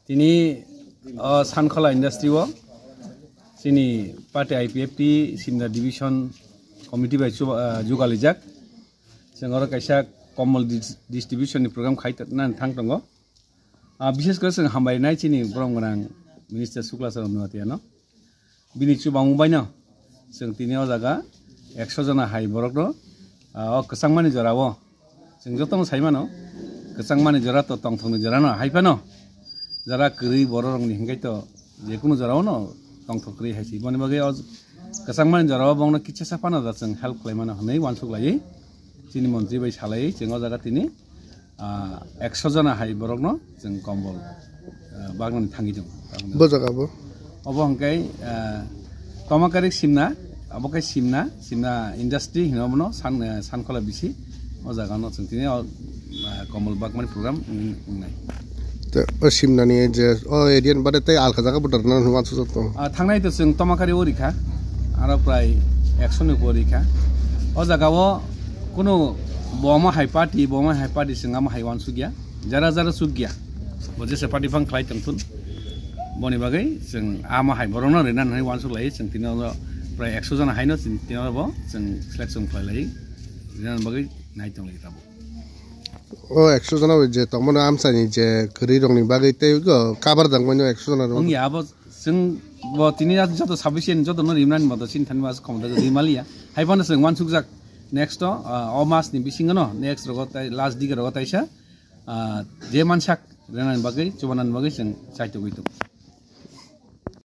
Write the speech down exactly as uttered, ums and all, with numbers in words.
Tini o Sankhola industry o chini party I P F T Simna division committee bai chuba-, ah, jugalijak. Chwng oro kaisa kombol dis-, distribution ni program khai ta-, nani thang tongo. Ah, bishes kore chwng hambai nai chini borom gwnang Minister Sukla Charan Noatia no. Bini chubamung bai no chwng tini o jaga ekso jona hai borok no, ah, o kwchangmani jora o chwng joto no sai mano, kwchangmani jora to tongthokni jora no hai phano jora kwrwi borok rok ni hinkhai to jekunu jora o no tongthok kwrwi hai se. Boni bagwi o kwchangmani jora o bongno kichasa phano da chwng help khlai mano hwnwi uansuk laiwi chini montri bai salaiwi chwng o jaga tini ah, ekso jona hai borokno chwng kombol, ah, bagnani thangwi tongo. Bo jaga bo? Obo hwnkhe, ah, Tomakarik Simna, abo khe Simna, Simna industry hino bono San-, eh, Sankhola bisi. O jaga no chwng tini o, ah, kombol bagmani program wng-, wngnai. Te o Simnani je o area ni bade tei alka jaga bo dharna hwnwi uansuk tongo? Ah, thangnai to chwng Tomakari o rikha, aro prai ekso ni bo rikha. O jaga o kunu bo omo hai party, bo omo hai party chwng amo hai uansukya. Jara jara chukya. Bo jesa party phang khlai tongthun. Boni bagwi chwng amo hai borokno rina hwnwi uansuk lai, chwng tini oro prai ekso jona haino chwng tini oro bo chwng selection khlai lai. Rina bagwi nai tong lai tabuk. O ekso jona bai je tongmani amchaini je kwrwi rokni bagwi tei go cover dangmani ekso jona rok. Wngya abo chwng bo tini joto sufficient joto no rimnani moto chini thani mas khomota rwi maliya. Hai phano chwng uansukjak next o, ah, o mas ni bisingo no next rogo tai last dige rogo taisa, ah, je mansak renani bagwi chubanani bagwi chwng chaitugwi tongo.